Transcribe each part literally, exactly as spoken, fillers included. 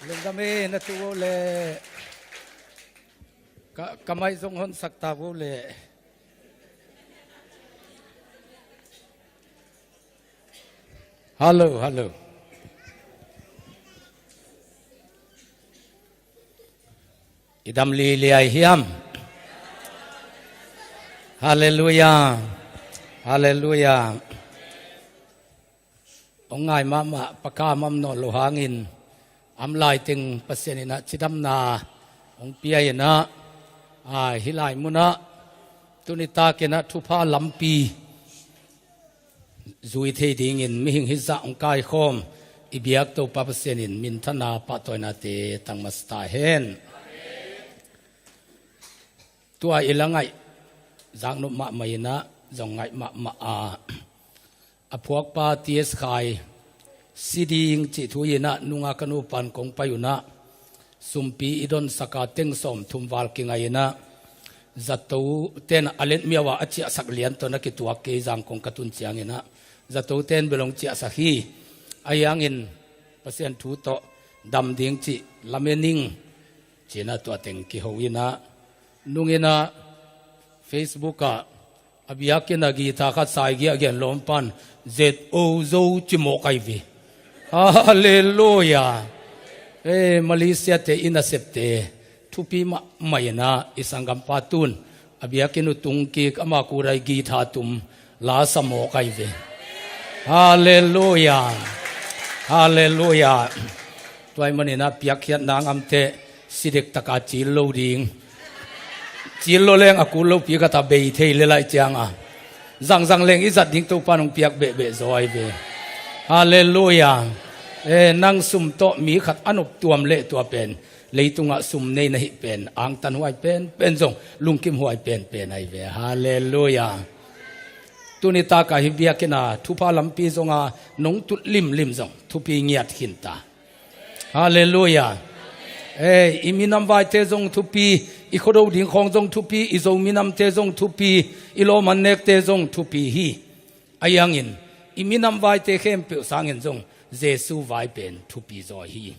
Lungdam e, na tu uh leh. Ka, ka mai zong honsak ta uh leh. Hallo, hallo. I dam liliai hiam? Halleluia. Halleluia. Hong ngai mahmah, pakam am nawn lo hangin, am laiteng Pasian in ah cidamna hong pia in ah, a, hih lai mun ah tuni takin ah thupha lampi zui thei dingin mihing hih zah hong kaikhawm i biak Topa Pasian in minthanna pahtawinate tang masa ta hen. Tua i la ngaih zaknop mahmah in ah, zong ngaih mahmah a, a phuakpa T S Khai si ding cih thu in ah, nunga ka nupa in kong pai un ah, sumpi i donsak a, teng sawmthum val kingai in ah, zato ten a letmiau a a ciahsak lian tawh na kituak kei, Zangkong ka tun ciangin ah, zato ten bel hong ciahsak hi. Ahi hangin Pasian thu tawh dam ding cih lamen ing ci-in ah tua teng kiho in ah, nung in ah Facebook ah a biakinn ah guitar khat saigia a gen lawm pan Z O Zo ci mawk ahi ve. Halleluia. E, Malaysia te i nasepte thupi mahmah in ah, i sanggampa tun a biakinn uh tung kik, ama kurai guitar tum la sa mawk ahi ve. Halleluia. Halleluia. Tua ahih manin ah piakkhiat nang amte si dektak a cil lo ding. Cil lo leng a kul lopi khat a bei thei le lai ciang a, zangzang leng i zat ding Topa in hong piak behbeh zaw ahi ve. Halleluia. E, nang sum tawh mi khat a nop tuam leh tua pen, leitungah sum nei na hih pen, angtan huai penpen zong, lungkim huai penpen ahi ve. Halleluia. Tuni tak a hih biakinn a thupha lampi zong a nong tut limlim zong thupi ngiat khin ta. Halleluia. E, i minam vaite zong thupi, i Khuado ding khawng zong thupi, i Zo minamte zong thupi, i lawm an nekte zong thupi hi. Ahi hangin i minam vaite khempeuh sangin zong Jesu vai pen thupi zaw hi.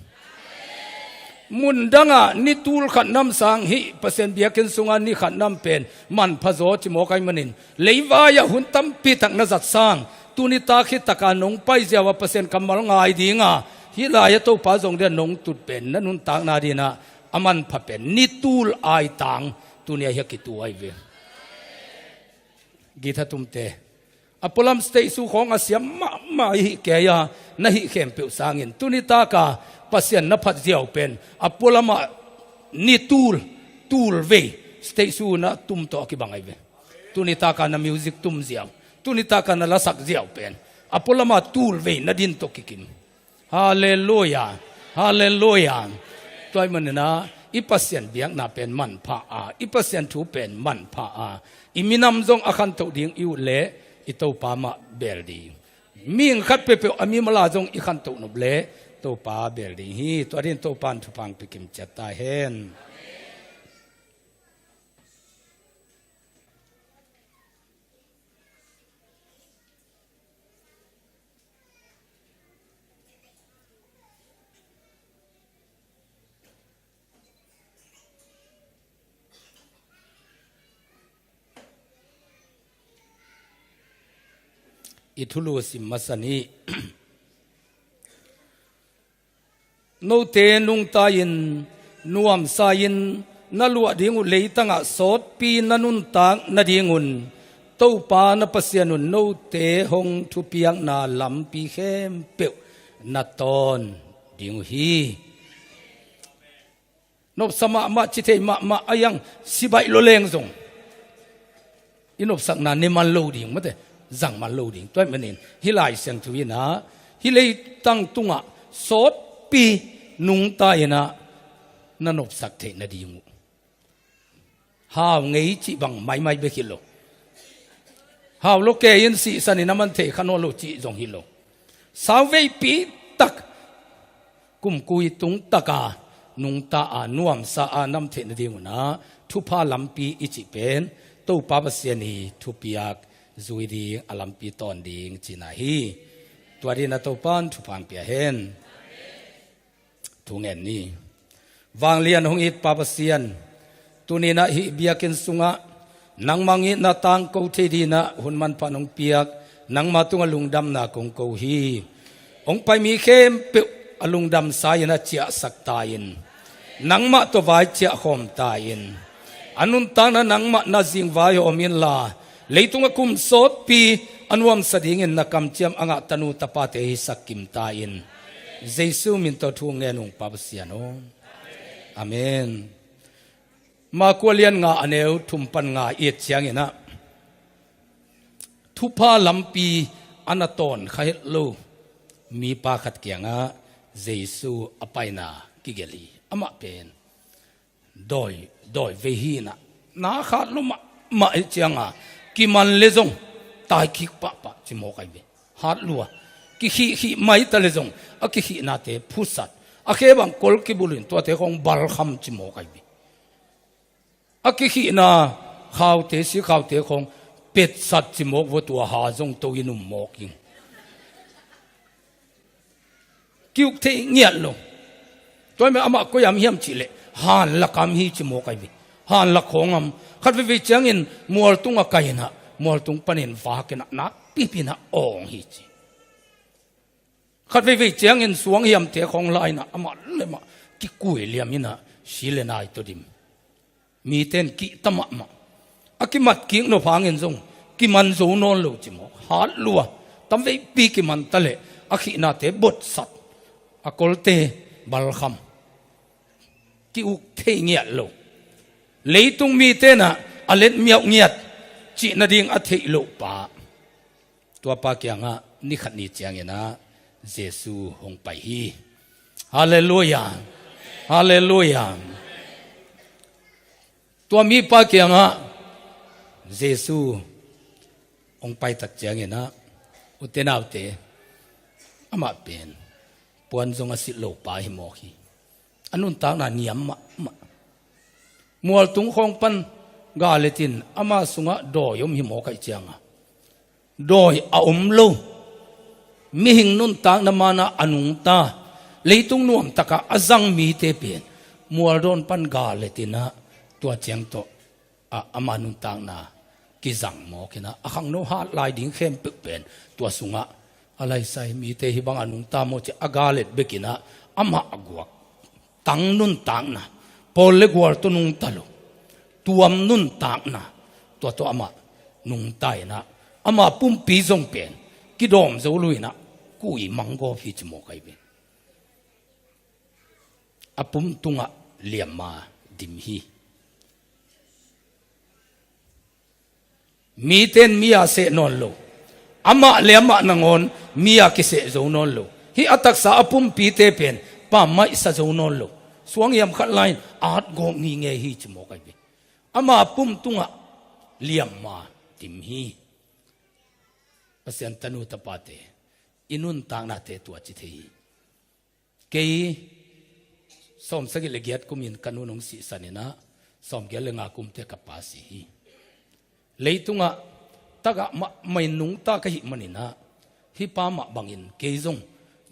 Mun dangah ni tul khat nam sang hih Pasian biakinn sungah ni khat nam pen manpha zaw ci mawk ahih manin, leivai ah hun tampi tak na zat sang, tuni tak hih tak a nong pai ziau a Pasian kammal ngai ding a, hih lai ah Topa zong dia nong tut pen na nuntakna ding ah a manpha pen ni tul aitang tuni ah hih a kitu ahi ve. Guitar tumte, a pualam stage show khawng a siam mahmah i hih kei a, na hih khempeuh sangin tuni tak a Pasian na phat ziau pen a pualam ah ni tul, tul vei stage show na tum tawh a kibang ahi ve. Tuni tak a na music tum ziau, tuni tak a na lasak ziau pen a pualam ah tul vei na din tawh kikim. Halleluia. Halleluia. Tua ahih manin ah i Pasian biakna pen manpha a, i Pasian thu pen manpha a, i minam zong a khantoh ding i ut leh i Topa mah bel ding. Mihing khat peuhpeuh a mimal a zong i khantoh nop leh Topa bel ding hi. Tua dingin Topa in thupha hong pia kim ciat ta hen. I thulu sim masa ni. Note nungta-in nuamsa-in na luah ding uh leitangah sawtpi na nuntak nadingun Topa na Pasian un note hong thupiakna lampi khempeuh na tawn ding uh hi. Nopsa mahmah, ci thei mahmah a, a yang si baih lua leng zong i nopsakna ne man lo ding, mate, zang man lo ding. Tua ahih manin hih Lai Siangtho in ah hih leitang tungah sawtpi nungta in ah na nopsak theih nading uh. Hau ngei cih bang maimai bek hi lo. Hau lo kei in sihsan in a man thei kha nawn lo cih zong hi lo. Sau veipi tak, kumkui tung tak a nungta a, nuamsa a nam theih nading un ah thupha lampi i cih pen Topa Pasian i thupiak zui ding, a lampi tawn ding cihna hi. Tua dingin ah Topa in thupha hong pia hen. Thu ngen ni. Vanglian hong it Pa Pasian, tuni-in ah hih biakinn sungah nangmah hong itna tangko thei dingin ah hun manpha nong piak, nangmah tungah lungdamna kong ko hi. Hong pai mi khempeuh a lungdamsa in ah ciahsak ta in, nangmah tawh vai ciahkhawm ta in, a nuntakna nangmah na zing vaihawm inla, leitungah kum sawtpi a nuamsa dingin na kamciam a ngah tanu tapate hisak kim ta in. Jesu min tawh thu ngen ung Pa Pasian aw. Amen. Marka lian nga a neu thum pan nga i et ciangin ah, thupha lampi a na tawn kha het lo mipa khat kiangah Jesu a paina kigelh hi. Amah pen dawi, dawi vei hi in ah, na hat lua mahmah ahih ciangin kiman le zong tai kik pahpah ci mawk ahi ve. Hat lua, kikhihkhih mai ta le zong a kikhihnate phusat, a khe bang kol kibulh in tuate khawng balkham ci mawk ahi ve. A kikhihna khaute, sikhaute khawng petsat ci mawk vua, tua ha zong to in um mawk ing. Ki-uk thei ngiat lo. Tua ahih manin amah koi am hiam cih leh hanlak am hi ci mawk ahi ve. Hanlak khawng am. Khat veivei ciangin mualtung a kai in ah, mualtung panin vak in ah, nakpipin ah awng hi ci. Khat veivei ciangin suanghiamte khawng la in ah, amah le amah kikui liam in ah, si le nai tawh dim. Mite in kihta mahmah. A kimat kik nop hangin zong kiman zo nawn lo ci mawk. Hat lua, tamveipi kiman ta leh a khihnate botsat, a kolte balkham. Ki-uk thei ngiat lo. Leitung mite in ah a let miauh ngiat, cih nading a theih loh pa. Tua pa kiangah ni khat ni ciangin ah Jesu hong pai hi. Halleluiah. Halleluiah. Tua mipa kiangah Jesu hong pai tak ciangin ah, ute naute, amah pen puan zong a silh lo pa hi mawk hi. A nuntakna niam mahmah. Mualtung khawng pan ga let in ama sungah dawi om hi mawk ahih ciangin, dawi a om lo, mihing nuntakna man ah a nungta, leitung nuamtak ah a zang mite pen mualdawn pan ga let in ah, tua ciang tawh ah, ama nuntakna kizang mawk in ah, a khangno hat lai ding khempeuh pen tua sungah a laisai. Mite hih bang a nungta maw ci a ga let bek in ah, amah a guak tang nuntakna, pawl le gual tawh nungta lo, tuam nuntakna, tua tawh amah nungta in ah, ama pumpi zong pen kidawm zo lo in ah, kui mang gawp hi ci mawk ahi ve. A pum tungah liamma dim hi. Mite in mi a seh nawn lo, amah le amah nangawn mi a kiseh zo nawn lo. Hih a taksa a pumpite pen pammaih sa zo nawn lo. Suanghiam khat lai-in at gawp ngingei hi ci mawk ahi ve. Ama pum tungah liamma dim hi. Pasian tanu tapate, i nuntaknate tua ci thei hi. Kei sawmsagih le giat kumin ka nu nong sihsan in ah, sawmgiat le nga kum teh ka pa si hi. Leitungah tagah mahmah in nungta ka hih manin ah, hih pa mah bangin kei zong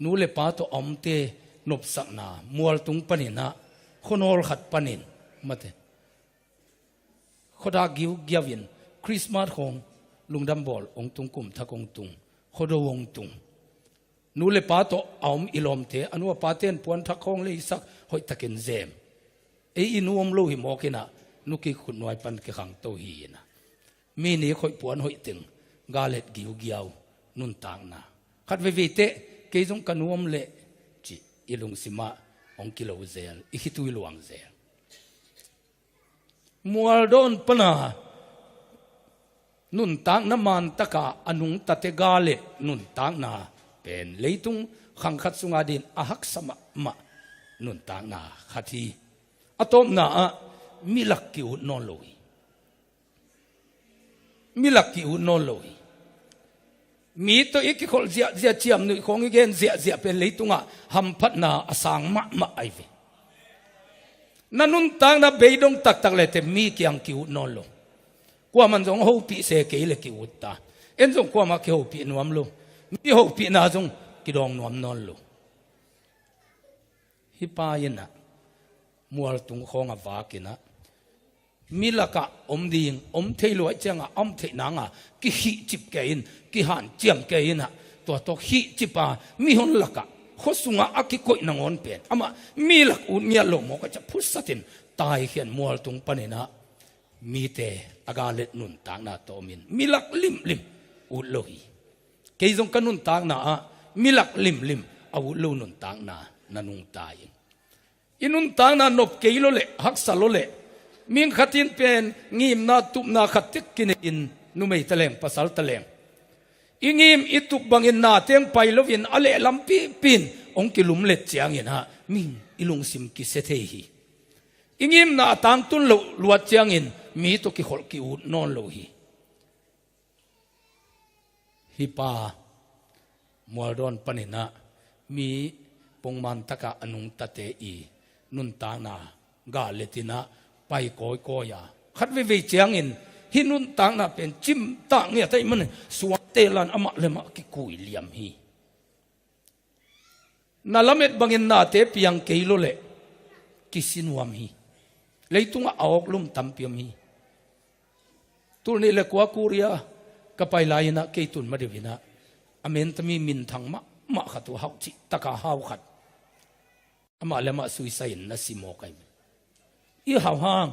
nu le pa tawh a omte nopsakna, mualtung panin ah, khuanawl khat panin, mate, khuadak giugiau in, Christmas khawng lungdam bawl hong tung, kum thak hong tung, khuado hong tung. Nu le pa tawh a om i lawmte, a nu a pate in puanthak khawng leisak, hoihtakin zem. Ei i nu om lo hi mawk in ah, nu kik khutnuai pan kikhangto hi in ah, mi nik hoih puan hoih teng ga let giugiau, nuntakna. Khat veivei teh, kei zong ka nu om leh cih i lungsimah hong kilo zel, i khitui luang zel. Mualdawn pana nuntakna man taka a nungtate ga le nuntakna pen leitung khang khat sunga dingin a haksa mahmah nuntakna khat hi. A tawpna ah, mi lak ki-ut nawn lo hi. Mi lak ki-ut nawn lo hi. Mi tawh i kikholh ziahziah, ciamnuih khawng i gen ziahziah pen leitungah hamphatna a sang mahmah ahi ve. Na nuntakna beidong taktak le teh mi kiang ki-ut nawn lo. Kuaman zong hopih se kei le ki-ut ta. En zong kuamah kihopih nuam lo. Mi hopihna zong kidawng nuam nawn lo. Hih pa in ah mualtung khawng a vak in ah, mi lakah om ding, om thei lo ahih ciangah a om theih nanga kihihcip kei in, kihanciam kei in ah, tua tawh hihcip a mihon lakah khua sungah a kikoih nangawn pen amah mi lak ut ngiat lo mawk a ciah phusatin taikhia in mualtung panin ah mite a gal le nuntakna tawh om in mi lak limlim ut lo hi. Kei zong ka nuntakna ah mi lak limlim a ut lo nuntakna na nungta ing. I nuntakna nop kei lo leh haksa lo leh, mihing khat in pen ngimna tupna khat tek kinei in, numei taleng pasal taleng, i ngim i tup bangin na teng pai loin a lehlam pihpih in hong kilumlet ciangin ah mihing i lungsim kisia thei hi. I ngimna a tangtun loh luat ciangin mi tawh kikholh ki-ut nawn lo hi. Hih pa mualdawn panin ah mi pongman takah a nungtate i nuntakna gal le tin ah pai kawikawi a, khat veivei ciangin hih nuntakna pen cimtak ngiat ahih manin suangte lan amah le amah kikui liam hi. Na lamet bangin nate piang kei lo leh kisi nuam hi. Leitungah a awk lum tampi om hi. Tul nih le kua Korea ka pai lai-in ah kei tun ma deuh in ah a menta mi minthang mahmah khat uh, hauh cih taka hau khat, amah le amah suicide in na si mawk ahi. I hau hang,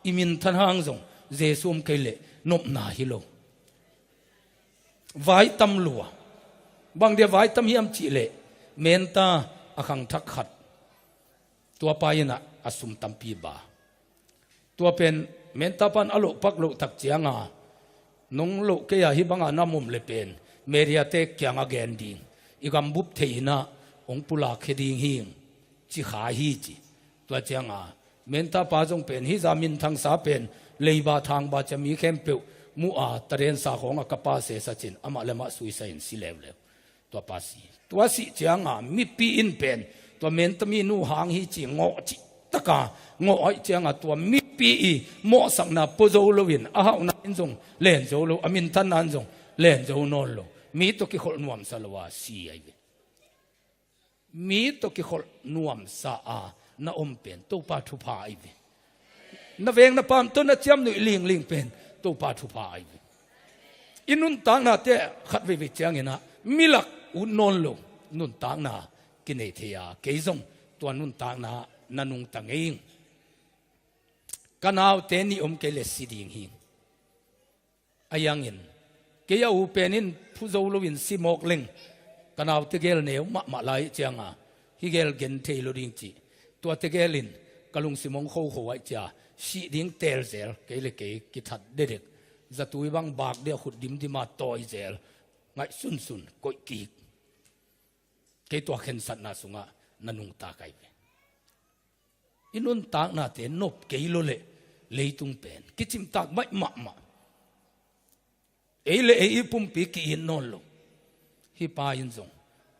i minthan hang zong Jesu om kei leh nopna hi lo. Vai tam lua. Bang dia vai tam hiam cih leh, menta a khangthak khat, tua pa in ah a sum tampi ba. Tua pen menta pan a loh pak loh tak cianga, nong loh kei a hih banga na om leh pen mediate kiangah gen ding, i gambup thei in ah hong pulakkhia ding hi ing, ci kha hi ci. Tua cianga menta pa zong pen hih zah minthangsa pen leiba thangba cia mi khempeuh muh a, tadensa khawngah ka pa sesa cin amah le amah suicide in si leuleu. Tua pa si. Tua sih cianga mipi in pen tua menta mi nu hang hi ci ngawh cih taka ngawh ahih cianga tua mipi i mawhsakna pua zo loin, a hauhna in zong len zo lo, a minthanna in zong len zo nawn lo, mi tawh kikholh nuamsa lo a si ahi ve. Mi tawh kikholh nuamsa a na om pen Topa thupha ahi ve. Na veng na pam tawh na ciamnuih lingling pen Topa thupha ahi ve. I nuntaknate khat veivei ciangin ah mi lak ut nawn lo nuntakna kinei thei a, kei zong tua nuntakna na nungta ngei ing. Ka naute nih om kei leh si ding hi. Ahi hangin kei a u pen in phu zo loin si mawk leng, ka naute gel neu mahmah lai cianga hih gel gen thei lo ding cih, tuate gel in ka lungsim hong khokho ahih cia sih ding teel zel, kei le kei kithat dedek, zatui bang bak dia khut dimdim a tawi zel, ngaih sunsun koih kik. Kei tua khensatna sungah na nungta ka hi ve. I nuntaknate nop kei lo leh leitung pen kicimtak baih mahmah. Ei le ei i pumpi ki-it nawn lo. Hih pa in zong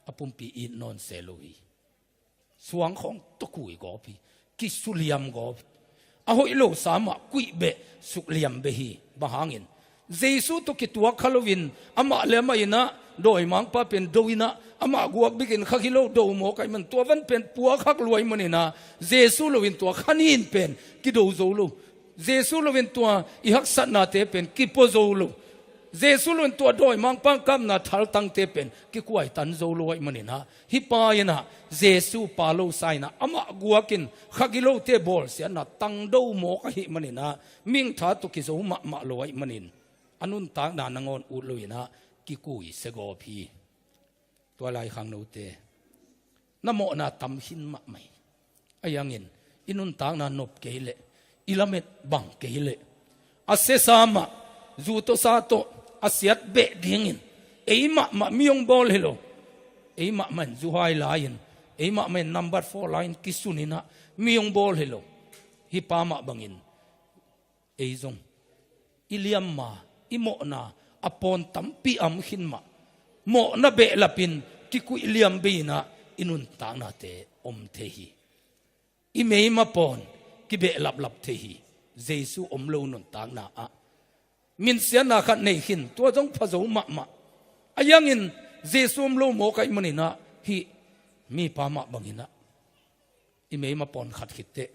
a pumpi it nawn se lo hi. Suang khawng tawh kui gawp hi. Kisuliam gawp hi. A hoih lo sa mah kuih beh, sukliam beh hi. Bang hangin Jesu tawh kituak kha loin amah le amah in ah dawimangpa pen do in ah amah guak bikin kha hi lo, do mawk ahih man tua van pen puak hak lua ahih manin ah Jesu loin tua kha nin pen kido zo lo. Jesu loin tua i haksatnate pen kipua zo lo. Jesu loin tua dawimangpa kapna thaltangte pen kikuaitan zo lo ahih manin ah, hih pa in ah Jesu pa lo sa in ah amah guakin kha hi lote bawlsiatna tangdo mawk ahih manin ah, mihing tha tawh kizo mahmah lo ahih manin a nuntakna nangawn ut loin ah kikui se gawp hi. Tua lai khangnote, na mawhna tam khin mahmah hi. Ahi hangin i nuntakna nop kei leh, i lamet bang kei leh, a sesa mah, zu tawh sa tawh a siat beh dingin ei mahmah mi hong bawl hi lo. Ei mahmah in zuhai lai-in, ei mahmah in number four lai-in kisun in ah mi hong bawl hi lo. Hih pa mah bangin ei zong i liamma, i mawhna a pawn tampi a om khin mah, mawhna behlapin kikuih liam bei in ah i nuntaknate om thei hi. I meima pawn kibehlaplap thei hi. Jesu om lo nuntakna ah minsiatna khat nei khin, tua zong pha zo mahmah. Ahi hangin Jesu om lo mawk ahih manin ah hih mipa mah bangin ah I meima pawn khat khitteh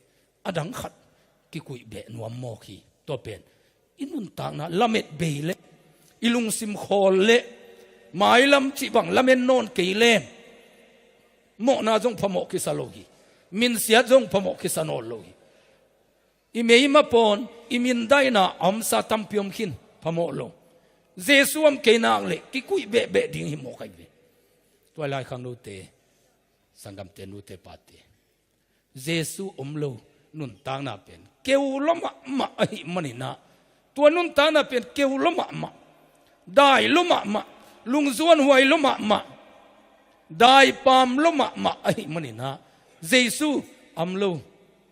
a dang khat kikuih beh nuam mawk hi. Tua pen i nuntakna lamet bei le i lungsim khawl le mailam cih bang lamen nawn kei leng mawhna zong phamawh kisa lo hi. Minsiat zong phamawh kisa nawn lo hi. I meima pawn i mindaina a omsa tampi om khin, phamawh lo. Jesu om kei nak le kikuih behbeh ding hi mawk ahi ve. Tua lai khang nute, sanggamte, nute pate, Jesu om lo nuntakna pen keu lo mahmah ahih maninah, tua nuntakna pen keu lo mahmah, dai lo mahmah, lungzuan huai lo mahmah, daipaam lo mahmah ahih maninah, Jesu om lo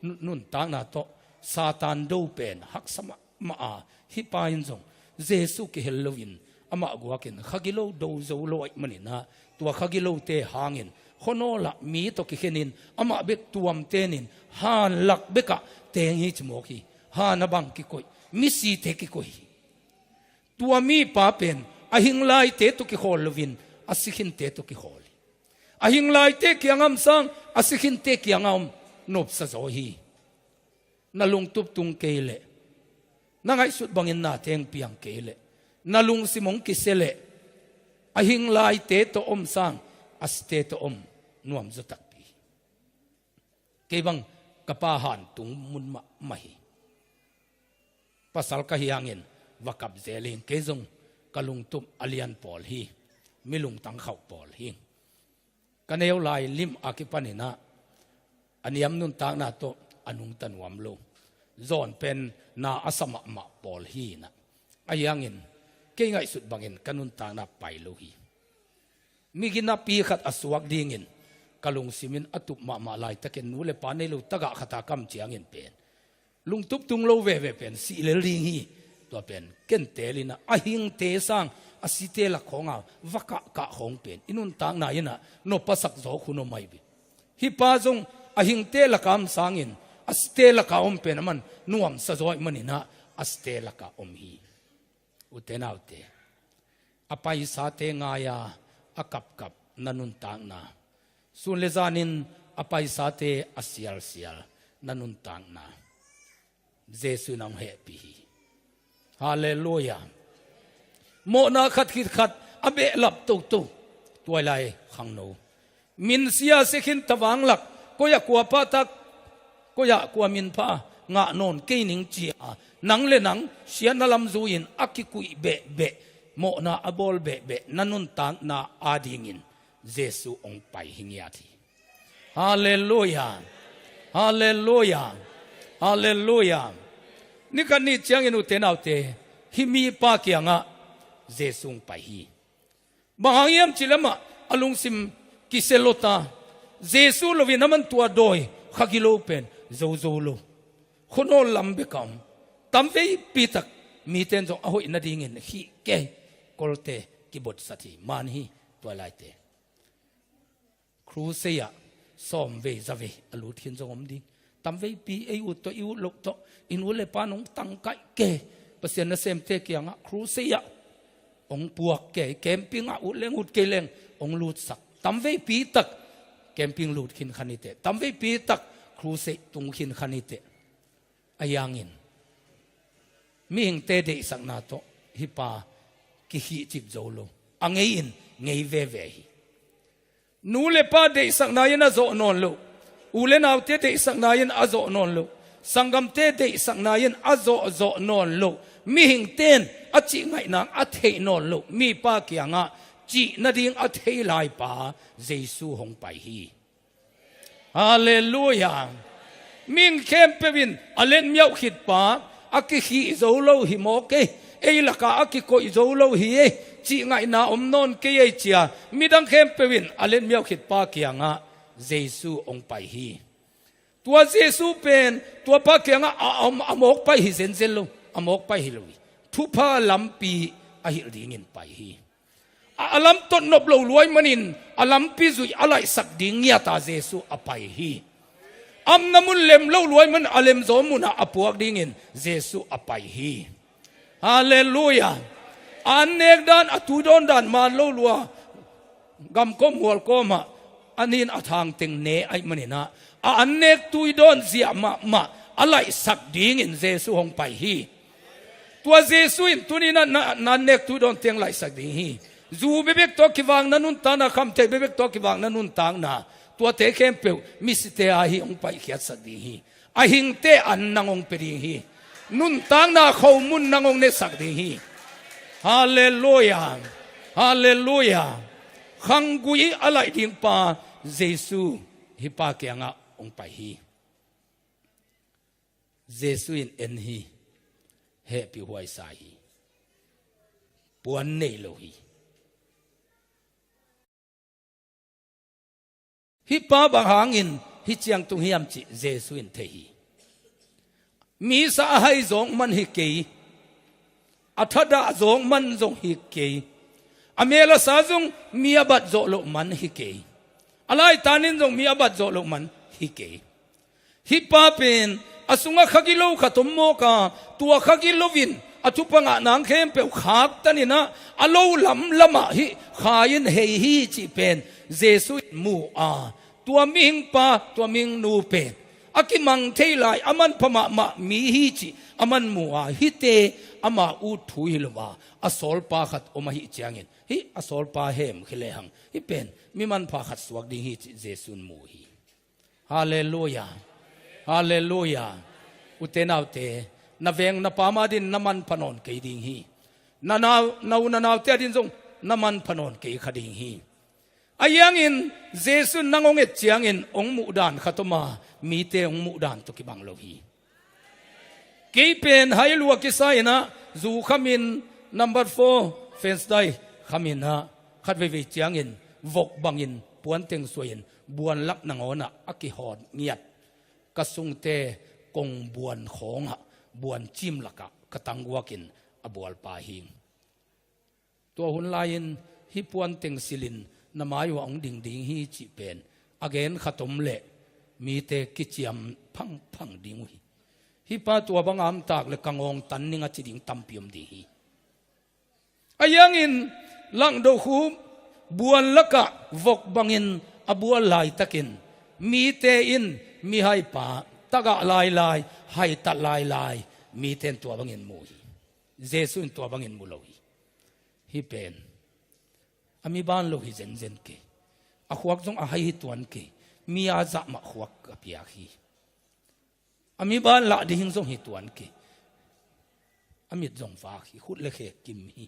nu- nuntakna tawh Satan do pen haksa mahmah a, hih pa in zong Jesu kihel loin amah guakin khagilo do zo lo ahih maninah, tua khagilote hangin khuanawlah mi tawh kikhenin amah bek tuamtenin han lak bekah teng hi ci mawk hi. Han a bang kikoih, misite kikoih hi. Tua mipa pen a hinglaite tawh kikhawl loin a sikhinte tawh kikhawl hi. A hinglaite kiangah om sang a sikhinte kiangah om nopsa zaw hi. Na lungtup tung kei leh, na ngaihsut bangin na teng piang kei leh, na lungsim hong kisia leh, a hinglaite tawh om sang a site tawh om nuamzaw takpi hi. Kei bang ka pa han tung mun mahmah hi. Pasal ka hi hangin va kap zel ing. Kei zong ka lungtup a lian pawl hi. Mi lungtang khauh pawl hi. Ka neu lai lim a kipaninah a niam nuntakna tawh a nungta nuam lo, zawn pen na a sa mahmah pawl hi inah. Ahi hangin kei ngaihsut bangin ka nuntakna pai lo hi. Miginapi khat a suak dingin ka lungsimin a tup mahmah laitakin nu le pa nei lo tagah khata kam ciangin pen lungtup tung lo veve pen sih lel ding hi. Tua pen ken telinah a hingte sang a site lak khawnga va kahkah khawng pen i nuntakna inah nopsak zaw khun om ahi ve. Hih pa zong a hingte laka om sangin a site laka om pen aman nuamsa zaw ahih maninah a site laka om hi. Ute naute, a paisate ngai-a a kapkap na nuntakna, sun le zanin a paisate a sialsial na nuntakna, Jesu in hong hehpih hi. Halleluia. Mawhna khat khit khat a behlap toto, tuailai khangno, minsia sikhin tavang lak, koi-ah kua pahtak, koi-ah kua minpha ngah nawn kei ning ci-a nang le nang siatna lam zui-in a kikuih behbeh, mawhna a bawl behbeh na nuntakna adingin Jesu hong pai hi ngiat hi. Halleluia. Halleluia. Halleluia. Nikhat ni ciangin ute naute, hih mipa kiangah Jesu hong pai hi. Bang hang hiam cih leh amah a lungsim kisia lo ta, Jesu loin aman tua dawi khagilo pen zozo lo. Khuanawl lam bek a om. Tamveipi tak mite in zong a hoih nadingin khih kei, kolte kibotsat hi. Man hi, tua laite. Crusade ah sawmvei zavei a lut khin zong om ding. Tamveipi ei ut tawh, i ut loh tawh, i nu le pa in hong tangkaih kei. Pasian nasemte kiangah crusade ah hong puak kei. Camping ah ut leng ut kei leng hong lutsak. Tamveipi tak camping lut khin kha ni teh. Tamveipi tak crusade tung khin kha ni teh. Ahi hangin mihingte deihsakna tawh hih pa kikhihcip zo lo. A ngei in ngei veve hi. Nu le pa deihsakna in a zawh nawn loh, u le naute deihsakna in a zawh nawn loh, sanggamte deihsakna in a zawhzawh nawn loh, mihingte in a cihngaihna a theih nawn loh mipa kiangah cih nading a thei laipa Jesu hong pai hi. Halleluia. Mihing khempeuh in a letmiauh khitpa, a kikhih zo lo hi maw kei, ei lakah a kikoih zo lo hi ei, cihngaihna om nawn kei ei ci-a midang khempeuh in a letmiauh khitpa kiangah Jesu hong pai hi. Tua Jesu pen tuapa kiangah a, a, a mawk pai hi zenzen lo, a mawk pai hi lo hi. Thupha lampi a hilh dingin pai hi. A, a lam tot nop lo luai manin a lampi zuih a laihsak ding ngiata Jesu a pai hi. Amna mun lem lo luai manin a lemzaw munah a puak dingin Jesu a pai hi. Halleluia. A an nek dan, a tui dawn dan man lo lua, gamkawm mualkawmah a nin a thang teng ne ahih maninah a an nek tui dawn ziah mahmah a laihsak dingin Jesu hong pai hi. Tua Jesu in tuni na, na, na an nek tui dawn teng laihsak ding hi. Zu bebek tawh kivak na nuntakna, khamtheih bebek tawh kivak na nuntakna, tuate khempeuh misite a hi hong paihkhiatsak ding hi. A hingte an nang hong pia ding hi. Nuntakna khomun nang hong nesak ding hi. Halleluia. Halleluia. Khanggui a laih ding pa Jesu hih pa kiangah hong pai hi. Jesu in en hi. Hehpihhuai sa hi. Puan nei lo hi. Hih pa bang hangin hih ciang tung hiam cih Jesu in thei hi. Misa a hai zawk man hi kei. A thadah zawk man zong hi kei. A mel a sa zong mi a bat zawh loh man hi kei. A laitanin zong mi a bat zawh loh man hi kei. Hih pa pen a sungah kha gilo khat om mawk a, tua kha gilo in a thupha ngah nang khempeuh khaktan in ah, a lo lamlamah hih Kha in hei hi cih pen Jesu in mu a, tua mihing pa, tua mihing nu pen a kimang thei lai, a manpha mahmah mi hi cih a man mu a, hihte ama ut thu hi lo a, a sawlpa khat om ahih ciangin, hih a sawlpa hem hi lehang, hih pen mi manpha khat suak ding hi cih Jesu in mu hi. Halleluia. Halleluia. Ute naute, na veng na pam adin na manpha nawn kei ding hi. Na nau, na u na naute adin zong na manpha nawn kei kha ding hi. Ahi hangin Jesu in nang hong et ciangin hong muhdan khat om a, mite hong muhdan tawh kibang lo hi. Kei pen hai lua kisa in ah, zu khamin number four fence dai khamin ah, khat veivei ciangin vok bangin puanteng suai in buan lak nangawn ah a kihawt ngiat. Ka sungte kong buan khawngah buan cim lakah ka tangguakin a bualpa hi. Tua hun lai-in hih puanteng silhin na mai uh ah hong ding ding hi cih pen a gen khat om leh mite kiciam phangphang ding uh hi. Hih pa tua bang a om tak leh ka ngawng tan ning a ci ding tampi om ding hi. Ahi hangin Langdo khu buan lakah vok bangin a bual laitakin mite in mihaipa tagah lailai, haitat lailai, mite in tua bangin mu hi. Jesu in tua bangin mu lo hi. Hih pen a mi ban lo hi zenzen kei. A khuak zong a hai hi tuan kei. Mi a zah mah khuak a piak hi. A mi ban lah ding zong hi tuan kei. A mit zong vak hi, khut le khe kim hi.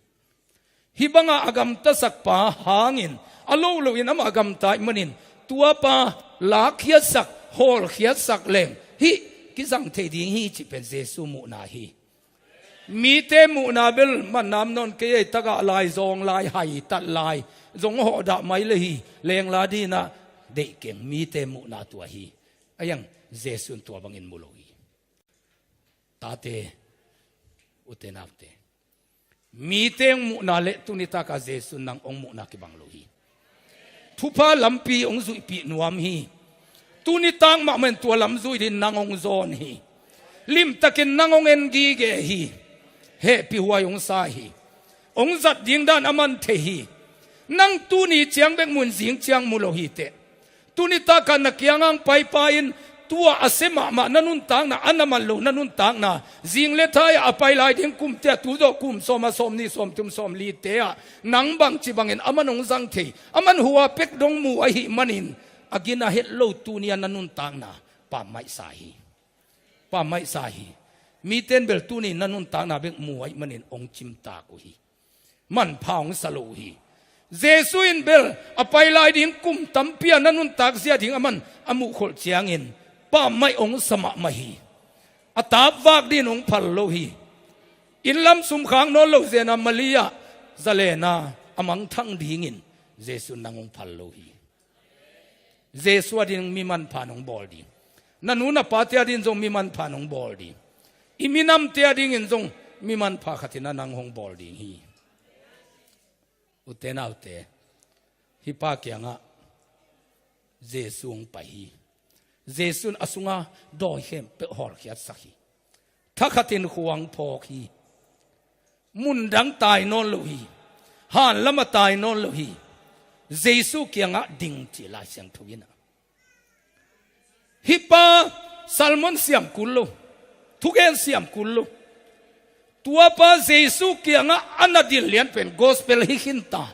Hih banga a gamtasak pa hangin a lo loin amah a gamta ahih manin tua pa lakkhiatsak, hawlkhiatsak leng hih kizang thei ding hi cih pen Jesu muhna hi. Mite muhna bel man nam nawn kei ei, tagah lai, zawng lai, haitat lai, zong hawh dah mai le hi, lengla dinah deih keng, mite muhna tua hi. Ahi hang Jesu in tua bangin mu lo hi. Tate, ute naute, mite hong muhna le tuni taka Jesu in nang hong muhna kibang lo hi. Thupha lampi hong zuihpih nuam hi. Tuni tak mahmah in tua lam zui dingin nang hong zawn hi. Limtakin nang hong en gige hi. Hehpihhuai hong sa hi. Hong zat ding dan a man thei hi. Nang tuni ciang bek mu in zing ciang mu lo hi teh. Tuni taka na kiangah hong paipa in tua a sia mahmah na nuntakna, a na man lo na nuntakna, zing le thai ah a pai lai ding kumte ah, tu zawh kum sawm ah, sawmnih, sawmthum, sawmlite ah nang bangci bangin a man hong zang thei, a man hua pek dong mu ahih manin a gina het lo tuni a na nuntakna pammaih sa hi. Pammaih sa hi. Mite in bel tuni na nuntakna bek mu ahih manin hong cimtak uh hi. Manpha hong sa lo uh hi. Jesu in bel a pai lai ding kum tampi a na nuntak zia ding a man a muhkholh ciangin pammaih hong sa mahmah hi. A tapvak dingin hong phal lo hi. Inn lam sum khak nawn lo zen a Maria zalen a a mangthang dingin Jesu in nang hong phal lo hi. Jesu ading mi manpha nong bawl ding. Na nu na pate ading zong mi manpha nong bawl ding. I minamte adingin zong mi manpha khatin a nang hong bawl ding hi. Ute naute, hih pa kiangah Jesu hong pai hi. Jesu in a sunga dawi khempeuh hawlkhiatsak hi. Thakhatin khuang phawk hi. Mundang tai nawn lo hi. Hanlama tai nawn lo hi. Jesu kiangah ding ci Lai Siangtho in ah. Hih pa sermon siam kul lo, thugen siam kul lo. Tua pa Jesu kiangah a na dil lian pen gospel hi khinta.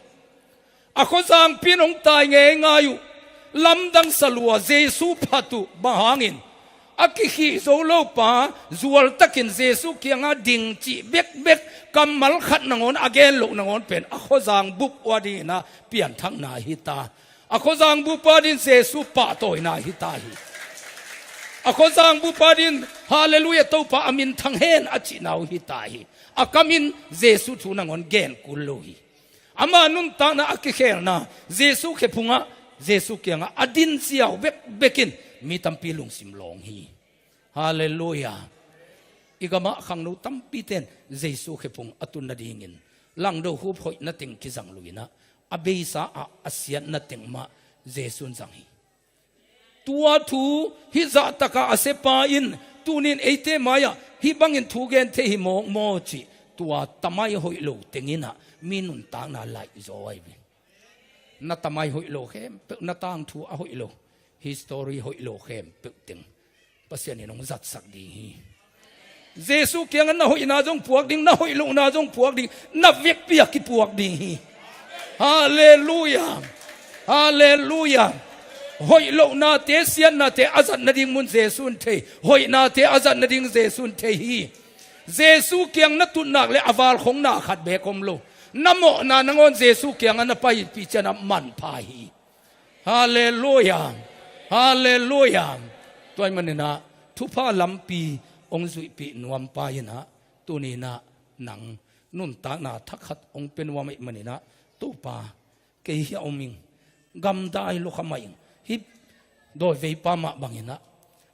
A khuazangpi in hong tai ngeingai uh, lamdang sa lua, Jesu phat uh, bang hangin a kikhih zo lo pa zualtakin Jesu kiangah ding cih bekbek, kammal khat nangawn a gen loh nangawn pen a khuazang bup uh a dinginah pianthakna hi ta. A khuazang bup uh a dingin Jesu pahtawina hi ta hi. A khuazang bup uh a dingin, Halleluiah, Topa a minthang hen, a cihna uh hi ta hi. A kamin Jesu thu nangawn gen kul lo hi. Ama nuntakna a kikhelna, Jesu khephungah, Jesu kiangah a din ziau bekbekin mi tampi lungsim lawng hi. Halleluiah. I gamah khangno tampite'n Jesu khephung a tun nadingin Langdo Khup hoihna teng kizang lo inah, a beisa ah a siatna teng mah Jesu'n zang hi. Tua thu hih zahtakah a siapa in tunin eite mai-ah hih bangin thu gen thei hi mawk maw cih, tua tamai hoih lo tenginah mi nuntakna laih zaw ahi ve. Na tamai hoih lo khempeuh, na tangthu a hoih lo, history hoih lo khempeuh teng Pasian in hong zatsak ding hi. Jesu kiangah na hoihna zong puak ding, na hoih lohna zong puak ding, na vekpi-ah kipuak ding hi. Halleluiah. Halleluiah. Hoih lohnate, siatnate a zat nading mun Jesu'n thei. Hoihnate a zat nading Jesu'n thei hi. Jesu kiang na tut nak leh a valkhongna khat beek om lo. Na mawhna nangawn Jesu kiangah na paipih ciangah manpha hi. Halleluiah. Halleluiah. Tua ahih maninah thupha lampi hong zuihpih nuam pa inah, tuninah nang nuntakna thakhat hong pia nuam ahih maninah, Topa, kei hiah om ing, gamdai lua kha mah ing, hih dawiveipa mah banginah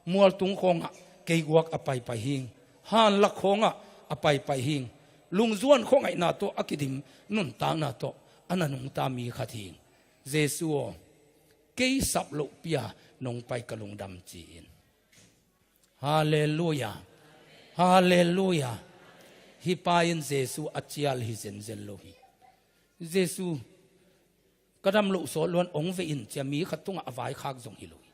mualtung khawngah kei guak a paipai hi ing, hanlak khawngah a paipai hi ing, lungzuan khuangaihna tawh a kidim nuntakna tawh a na nungta mi khat hi ing. Jesu aw, kei sap lohpi-a nong pai ka lungdam ci-in. Halleluiah. Halleluiah. Hih pa in Jesu a cial hi zenzen lo hi. Jesu, ka dam loh sawt luan hong vei in ci-a mi khat tungah a vaikhak zong hi lo hi.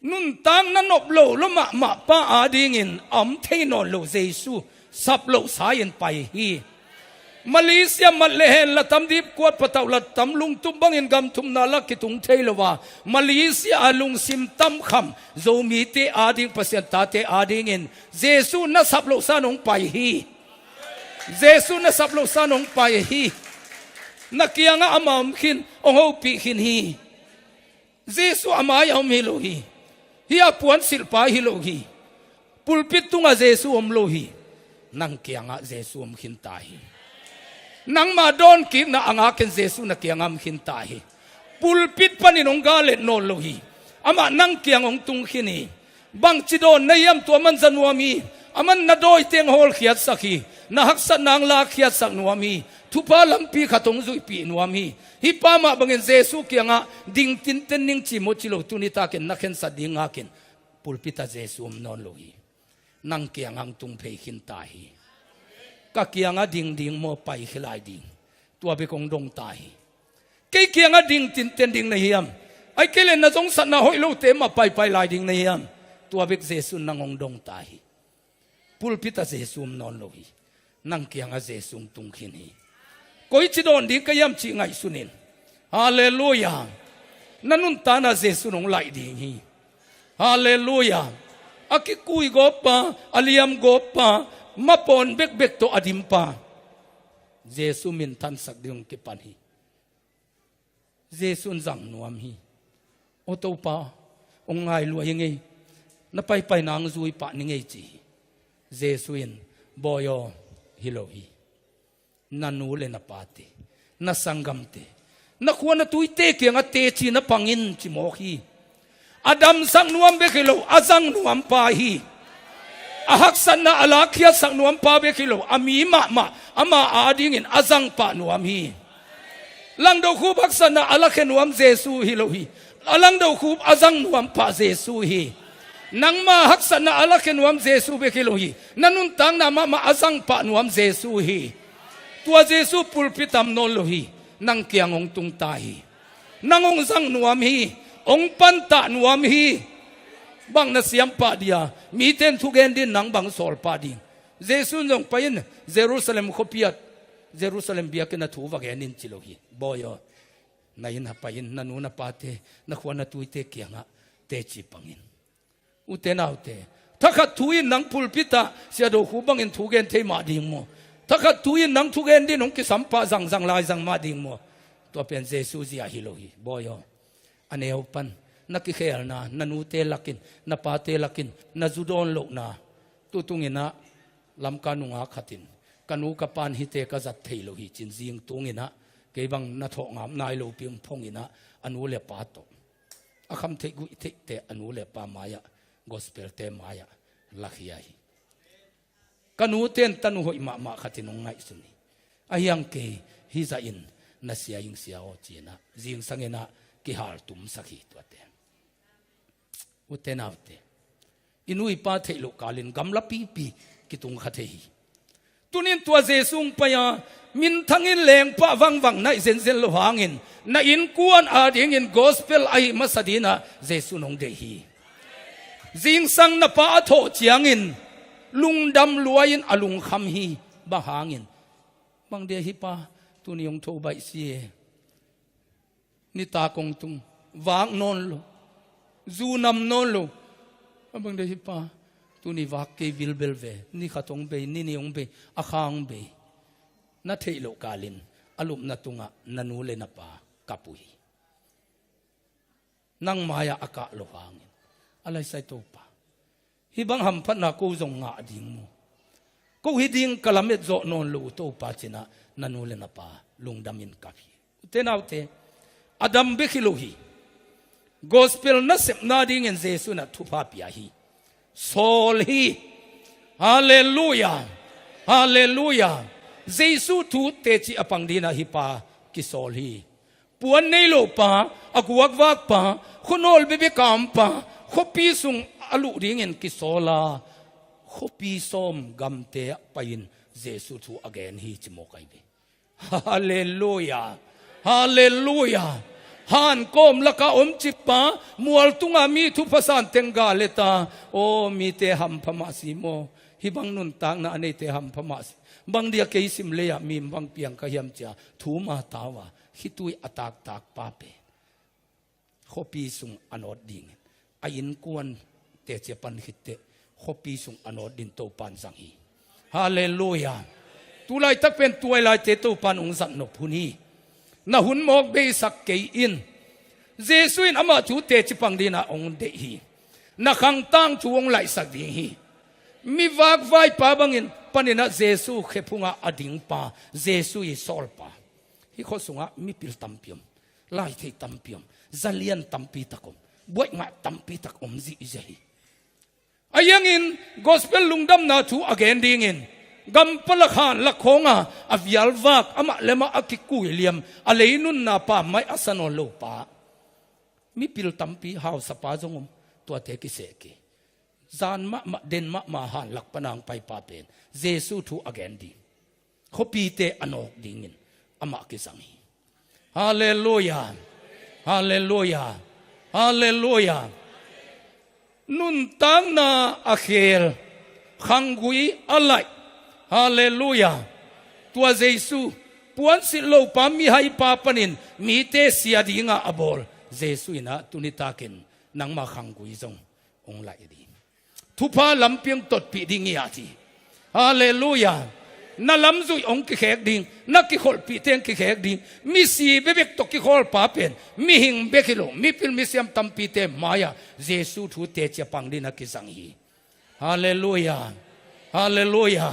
Nuntakna nop lo lua mahmah pa adingin a om thei nawn lo Jesu sap lohsa-in pai hi. Malaysia mat le hen, la tam dipkuat patauh, la tam lungtup bangin gam thumna lak kitung thei lo a, Malaysia a lungsim tamkham Zomite ading, Pasian tate adingin Jesu na sap lohsa-in hong pai hi. Jesu na sap lohsa-in hong pai hi. Na kiangah ama om khin, hong hopih khin hi. Jesu a mai-ah om hi lo hi. Hih a puansilhpa hi lo hi. Pulpit tungah Jesu om lo hi. Nang kiangah Jesu om khinta hi. Nangma dawnkikna a ngakin Jesu na kiangah om khinta hi. Pulpit panin hong galet nawn lo hi. Amah nang kiang hong tung khin hi. Bangci dawn na hiam, tua man za nuam hi. Aman na dawiteng hawlkhiatsak hi. Na haksatna hong lakkhiatsak nuam hi. Thupha lampi khat hong zuihpih nuam hi. Hih pa mah bangin Jesu kiangah ding tinten ning ci maw ci lo, tuni takin na khensat ding ngakin pulpit ah Jesu om nawn lo hi. Nang kiangah hong tung phei khinta hi. Ka kiangah ding ding maw, pai khia lai ding? Tua bek hong dongta hi. Kei kiangah ding tinten ding na hiam? Ahih kei leh na zongsatna hoih lote mah paipai lai ding na hiam? Tua bek Jesu in nang hong dongta hi. Pulpit ah Jesu om nawn lo hi. Nang kiangah Jesu hong tung khin hi. Koici dawn ding ka hiam cih ngaihsun in. Halleluiah. Na nuntakna Jesu in hong laih ding hi. Halleluiah. A kikui gawp pa, a liam gawp pa, mapawn bekbek tawh a dim pa, Jesu minthansak ding hong kipan hi. Jesu in zang nuam hi. Aw Topa, hong ngai lua hi ing ei. Na paipaina hong zui pah ning ei ci hi. Jesu in, Bawi aw, hi lo hi. Na nu le na pate, na sanggamte, na khua na tuite kiangah teci na pang in ci mawk hi. A damsak nuam bek hi lo, a zang nuam pa hi. A haksatna a lakkhiatsak nuam pa bek hi lo, a mi mahmah, ama adingin a zang pah nuam hi. Langdo Khup haksatna a lakhia nuam Jesu hi lo hi. A Langdo Khup a zang nuam pah Jesu hi. Nangma haksatna a lakhia nuam Jesu bek hi lo hi. Na nuntakna mahmah a zang pah nuam Jesu hi. Tua Jesu pulpit ah om nawn lo hi. Nang kiang hong tungta hi. Nang hong zang nuam hi. Hong pantah nuam hi. Bang na siam pah dia, mite in thugen din nang bang sawl pah ding? Jesu in zong pai in Jerusalem khuapi ah Jerusalem biakinn ah thu va gen in ci lo hi. Bawi aw, na inn ah pai in na nu na pate, na khua na tuite kiangah teci pang in. Ute naute, thakhat thu in nang pulpit ah Sia Do Khu bangin thu gen thei mah ding maw? Thakhat thu in nang thugen din hong kisam pah zangzang lai zang mah ding maw? Tua pen Jesu zia hi lo hi, bawi aw. A neu pan na kikhelna, na nute lakin, na pate lakin na zu dawn lohna. Tutung in ah Lamka nungak khat in, ka nu ka pa'n hihte ka zat thei lo hi ci-in zing tung in ah, kei bang na thawh ngam nai lopi hong phong in ah, a nu le pa tawh a kham theih guih theihte a nu le pa mai-ah, gospel-te mai-ah lakhia hi. Ka nute in tanu hoih mahmah khat in hong ngaihsun hi. Ahi hang kei hih zah in na sia ing Sia aw ci-in ah zingsang in ah kihal tumsak hi tuate. Ute naute, i nu i pa theih loh kalin gamla pipi kitung kha thei hi. Tunin tua Jesu hong pai a, minthang in lengpah vangvang naih zenzen lo hangin, na innkuan adingin gospel ahih masa dinah Jesu in hong deih hi. Zingsang na pa a thawh ciangin lungdam luai-in a lungkham hi. Bang hangin? Bang dia hih pa tuni hong tho baih si e. Nitak hong tung, vak nawn lo, zu nam nawn lo. A bang dia hih pa tuni vak kei vilbel ve, ni khat hong bei, ni nih hong bei, a kha hong bei. Na theih loh kalin a lupna tungah na nu le na pa kap uh hi. Nang mai-ah a kah loh hangin, a laisai Topa, hih bang hamphatna ko zong ngah ding maw? Ko hih ding ka lamet zawh nawn lo uh Topa ci-in ah na nu le na pa lungdamin kap hi. Ute naute, a dam bek hi lo hi. Gospel nasepna dingin Jesu in ah thupha pia hi. Sawl hi. Halleluia. Halleluia. Jesu thu teci a pang dinah hih pa kisawl hi. Puan nei lo pa, a guakvak pa, khuanawl bebek a om pa, khuapi sung a luh dingin kisawl a, khuapi sawm gamte ah pai-in Jesu thu a gen hi ci mawk ahi ve. Halleluia. Halleluia. Han kawm laka om cip pa, mual tunga mi thupha san teng ga leta, aw, mite hampha mah si maw? Hih bang nuntakna a neite hampha mah si. Bang dia kei sim lei-ah mi bang piang ka hiam cia thu ma tau a, khitui a taktak pa pen khuapi sung a nawt dingin, a innkuan teci a pan khitteh khuapi sung a nawt din Topa in zang hi. Halleluia. Tu laitak pen tuailaite Topa in hong zat nop hun hi. Na hun mawk beisak kei in. Jesu in amah thu teci pang dinah hong deih hi. Na khangtang thu hong laihsak ding hi. Mi vakvaipa bangin paninah Jesu khephungah a dingpa, Jesu i sawlpa. Hih khua sungah mipil tampi om, laithei tampi om, zalian tampi tak om, buaih ngah tampi tak om zihziah hi. A hiangin gospel lungdamna thu a gen dingin gampalak han lakhawnga a vialvak, amah le amah a kikui liam, a leinunna pammaih a sa nawn lo pa, mipil tampi, hausapa zong om, tuate kiseh kei. Zan mahmah, den mahmah han lak pana hong paipa pen Jesu thu a gen ding, khuapite a nawk dingin amah kizang hi. Halleluia. Halleluia. Halleluia. Nuntakna a khel, khanggui a laih. Halleluia. Tua Jesu, puansilh lopa, mihaipa panin mite sia dinga a bawl Jesu in ah tunitakin nangma khanggui zong hong laih ding. Thupha lampi hong totpih ding hi a ci. Halleluia. Na lamzuih hong kikhek ding, na kikholhpih teng kikhek ding, misi bebek tawh kikholpa pen mihing bek hi lo, mipil misiam tampite mai-ah Jesu thu teci a pang dingin a kizang hi. Halleluia. Halleluia.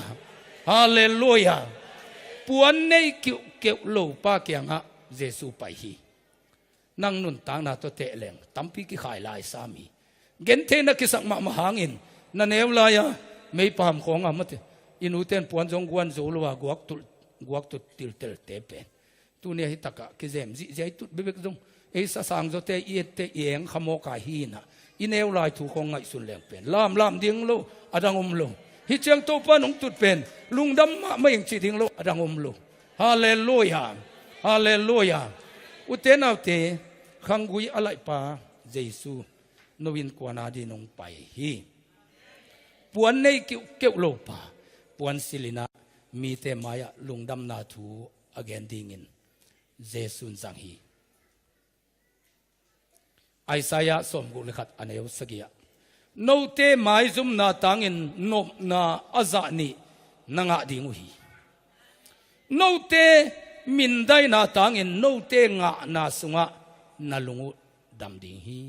Halleluia. Puan nei kiuhkeuh lopa kiangah Jesu pai hi. Nang nuntakna tawh tehleng tampi kikhai lai sam hi. Gentheihna kisak mahmah hangin na neu lai-a meipaham khawng a mate, i nute in puan zong guan zo lo a guak tul, guak tut tiltelte pen tuni a hitakah kizem zihziah i tut bekbek zong ei sasang zawte i ette i eng khamawk a hi inah i neu lai thu khawng ngaihsun leng pen lamlam ding lo, a dang om lo. Hih ciang Topa in hong tut pen lungdam mahmah ing cih ding lo, a dang om lo. Halleluia. Halleluia. Ute naute, khanggui a laihpa Jesu, no innkuan adingin hong pai hi. Puan nei kiuhkeuh lopa puan silinah mite mai-ah lungdamna thu a gen dingin Jesuh in zang hi. Isaiah sawmguk le khat a neu sagih ah, note maizumna tangin nopna a zah nih na ngah ding uh hi. Note mindaina tangin note ngahna sungah na lung uh dam ding hi.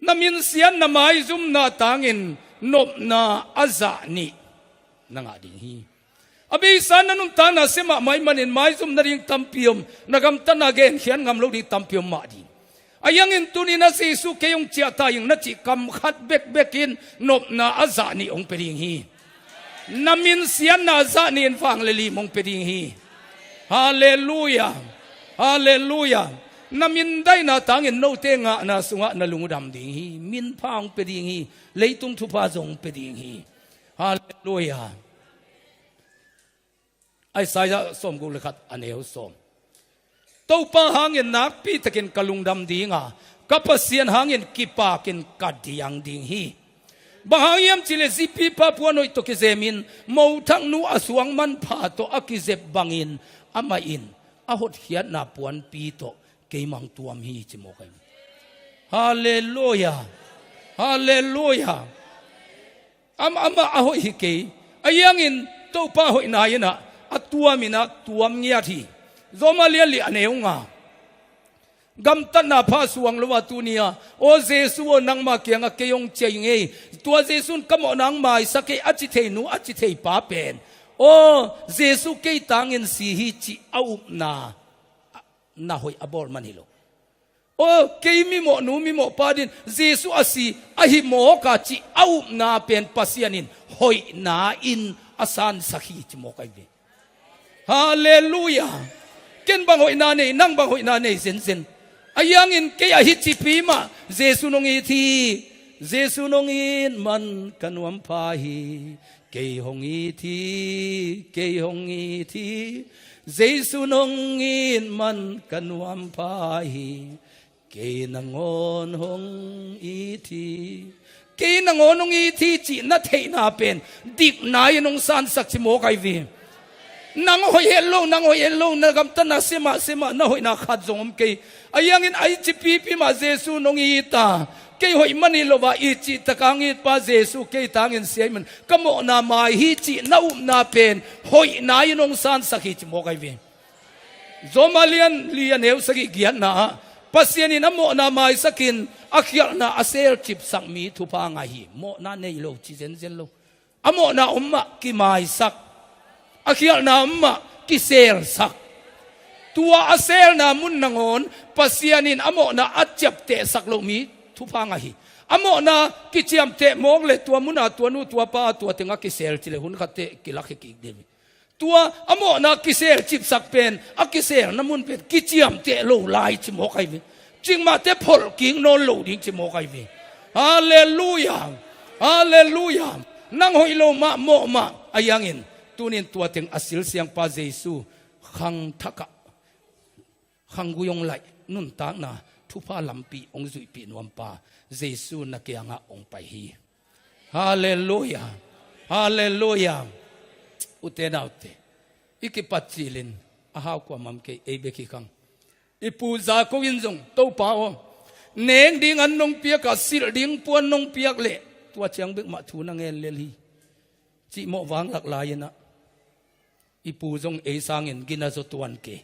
Na minsiatna maizumna tangin nopna a zah nih na ngah ding hi. A beisa na nuntakna sia mahmah ahih manin maizum nading tampi om, na gamtatna genkhiat ngam lo ding tampi om mah ding. Ahi hangin tuni-in ah Jesuh kei hong ciahta ing na cih kam khat bekbek in nopna a zah nih hong pia ding hi. Na minsiatna a zah nih in vang le lim hong pia ding hi. Halleluiah. Halleluiah. Na mindaina tangin note ngahna sungah na lung uh dam ding hi. Minpha hong pia ding hi. Leitung thupha zong hong pia ding hi. Halleluiah. Isaiah sawmguk le khat a neu sawm. Topa hangin nakpitakin ka lungdam ding a, ka Pasian hangin kipakin ka diang ding hi. Bang hang hiam cih leh zipipa puan hoih tawh kizemin, mothaknu a suang manpha tawh a kizep bangin amah in a hotkhiatna puanpi tawh keimah hong tuam hi, ci mawk ahi. Halleluiah. Halleluiah. Am, amah a hoih hi kei. Ahi hangin Topa hoihna in ah a tuam in ah tuam ngiat hi. Rom lian li a neu nga. Gamtatna pha suang lo a tuni-a, aw Jesuh aw, nangma kiangah kei hong ciah ing ei. Tua Jesuh in ka mawhna hong maisak ei a ci thei nu, a ci thei pa pen, aw Jesuh kei tangin si hi cih a upna na hoih a bawl man hi lo. Aw kei mimawhnu mimawhpa dingin Jesuh a si ahi mawk a cih a upna pen Pasian in hoihna in a sansak hi, ci mawk ahi ve. Halleluiah. Ken bang hoihna nei, nang bang hoihna nei zenzen. Ahi hangin kei a hi cipi mah Jesuh in hong it hi. Jesuh in hong it man ka nuam pha hi. Kei hong it hi, kei hong it hi. Jesuh in hong it man ka nuam pha hi. Kei nangawn hong it hi. Kei nangawn hong it hi cih na theihna pen dikna in hong sansak, ci mawk ahi ve. Nang hoih het lo, nang hoih het lo, na gamtatna sia mah sia mah, na hoihna khat zong om kei. Ahi hangin a it cipipi mah Jesuh in hong it a, kei hoih man hi lo a, it cihtak a hong it pa Jesuh kei tangin si ahih man ka mawhna mai hi cih na upna pen hoihna in hong sansak hi, ci mawk ahi ve. Rom lian li a neu sagih giatna ah, Pasian in a mawhna maisakin a khialhna a selcipsak mi thupha ngah hi. Mawhna nei lo, ci zenzen lo. A mawhna om mah kimaisak, a khialhna om mah kiselsak. Tua a selna mun nangawn Pasian in a mawhna a ciaptehsak lo mi thupha ngah hi. A mawhna kiciamteh mawk leh tua muna tua nu tua pa tua teng a kisel ci leh hun khat teh kilakkhia kik ding hi. Tua a mawhna kiselcipsak pen, a kiselna mun pen kiciamteh lo lai, ci mawk ahi ve. Cikmahte pholh kik nawn lo ding, ci mawk ahi ve. Halleluiah. Halleluiah. Nang hoih lo mah, mawh mah, ahi hangin tuni-in tua teng a silsiangpa Jesuh khangthakah khanggui hong laih, nuntakna thupha lampi hong zuihpih nuampa Jesuh na kiangah hong pai hi. Halleluiah. Halleluiah. Ute naute, i kipat cilin a hau kuamah om kei, ei bek hi kang. I pu Jakob in zong, Topa aw, nek ding an nong piak a, silh ding puan nong piak leh tua ciang bek mah thu na ngen lel hi, cih mawh vanglak lai-in ah, i pu zong ei sangin gina zaw tuan kei.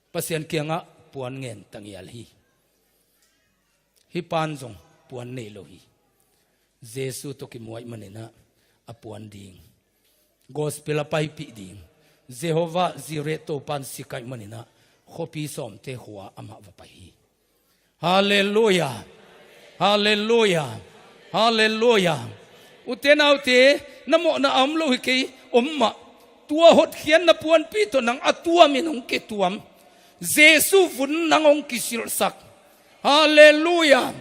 Pasian kiangah puan ngen tangial hi. Hih pa'n zong puan nei lo hi. Jesuh tawh kimuh ahih manin ah a puan ding, gospel a paipih ding, Jehovah Jireh Topa'n sik ahih manin ah khuapi sawmte khua amah va pai hi. Halleluiah. Halleluiah. Halleluiah. Ute naute, na mawhna a om lo hi kei, om mah. Tua hotkhiatna puanpi tawh nang a tuamin hong kituam. Jesuh vun nang hong kisilhsak. Halleluiah.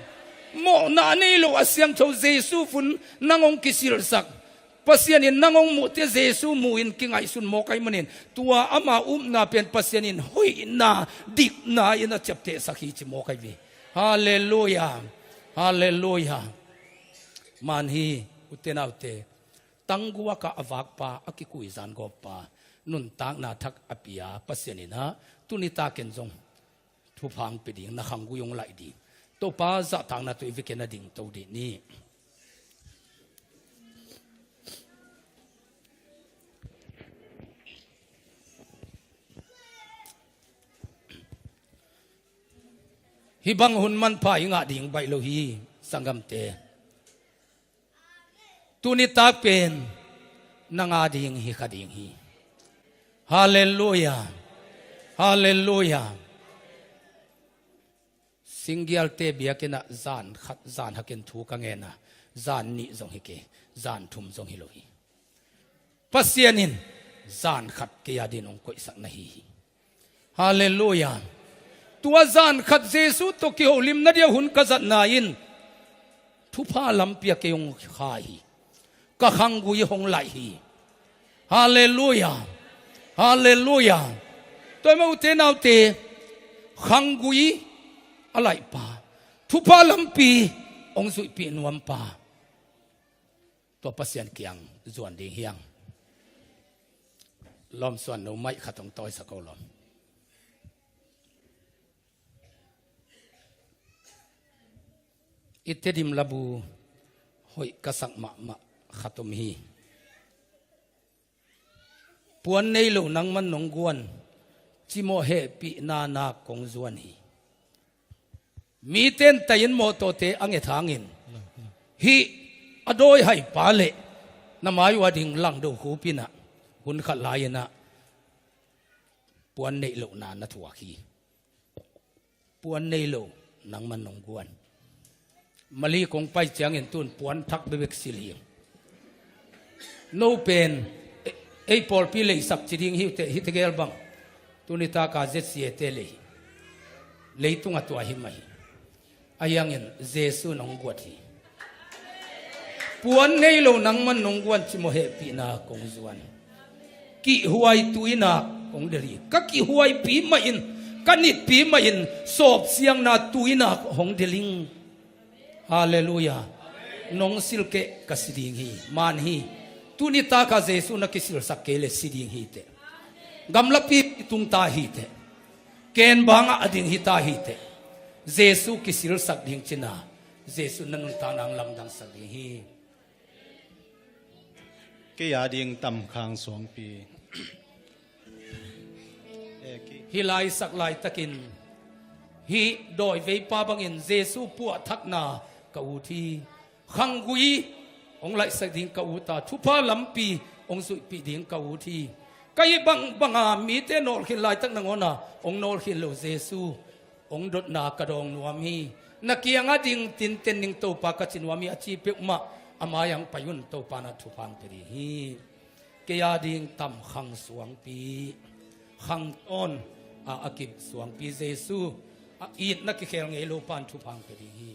Mawhna a nei lo a siangtho Jesuh vun nang hong kisilhsak. Pasian in nang hong muh teh Jesuh mu-in kingaihsun mawk ahih manin, tua ama upna pen Pasian in hoihna, dikna in a ciaptehsak hi, ci mawk ahi ve. Halleluia. Halleluia. Man hi, ute naute, tangguak ah a vakpa, a kikuizan gawppa, nuntakna thak a pia Pasian in ah tuni takin zong thupha hong pia ding, na khanggui hong laih ding. Topa zahtakna tawh i vekpi-in a dingto dih ni. Hih bang hun manpha i ngah ding baih lo hi, sanggamte. Tuni tak pen nang a ding hi kha ding hi. Halleluia. Halleluia. Singgialte biakinn ah zan khat, zan hakin thu ka ngen a, zan nih zong hi kei, zan thum zong hi lo hi. Pasian in zan khat kei a dingin hong koihsak na hi hi. Halleluia. Tua zan khat Jesu tawh kiholimna dia hun ka zatna in thupha lampi ah kei hong khai hi. Ka khanggui hong laih hi. Halleluia. Halleluia. Tua ahih manin ute naute, khanggui a laihpa, thupha lampi hong zuihpih nuampa, tua Pasian kiang zuan ding hi hang. Lawmsuan, no mic khat hong tawisak o lawm. I Tedim labu hoih ka sak mahmah khat om hi. Puan nei lo nangman nong guan, cimawh hehpihna nak kong zuan hi. Mite in tai-in mawtawte a nget hangin, hih a dawi haipa le na mai uh a ding Langdo Khup in ah hun khat lai-in ah puan neih lohna na thuak hi. Puan nei lo nangman nong guan. Mali kong pai ciangin tun puan thak bekbek sil hi. No pen, e-, ei pawlpi leisak ci ding hi uh teh, hi tegel bang. Tuni taka Z C A te lei, leitung a tua hi mah hi. Ahi hangin Jesu in hong guat hi. Puan nei lo nangman nong guan, cimawh hehpihna kong zuan. Kihhuai tuinak kong delh hi. Ka kihhuaipih mahin, ka nitpih mahin, sawpsiangna tuinak hong delh ing. Halleluia. Nong silh kei ka si ding hi, man hi. Tuni taka Jesu na kisilhsak kei leh si ding hi teh. Gamlapi tung ta hi teh. Ken bangah a ding hi ta hi teh. Jesu kisilhsak ding cihna, Jesu na nuntakna hong lamdangsak ding hi. Kei a ding Tam Khang Suangpi. Eh, ki- Hih laisak laitakin hih dawiveipa bangin Jesu puahthakna ka ut hi. Khanggui hong laihsak ding ka ut a, thupha lampi hong zuihpih ding ka ut hi. Ka hih bangbanga mite nawlkhin laitak nangawn a hong nawlkhin lo Jesu, hong dotna ka dawng nuam hi. Na kiangah ding tinten ning Topa ka ci nuam hi, a ci peuhmah a mai-ah hong pai un, Topa in ah thupha hong pia ding hi. Kei a ding Tam Khang Suangpi, Khang Tawn a, a kip Suangpi Jesu, a itna kikhel ngei lopa in thupha hong pia ding hi.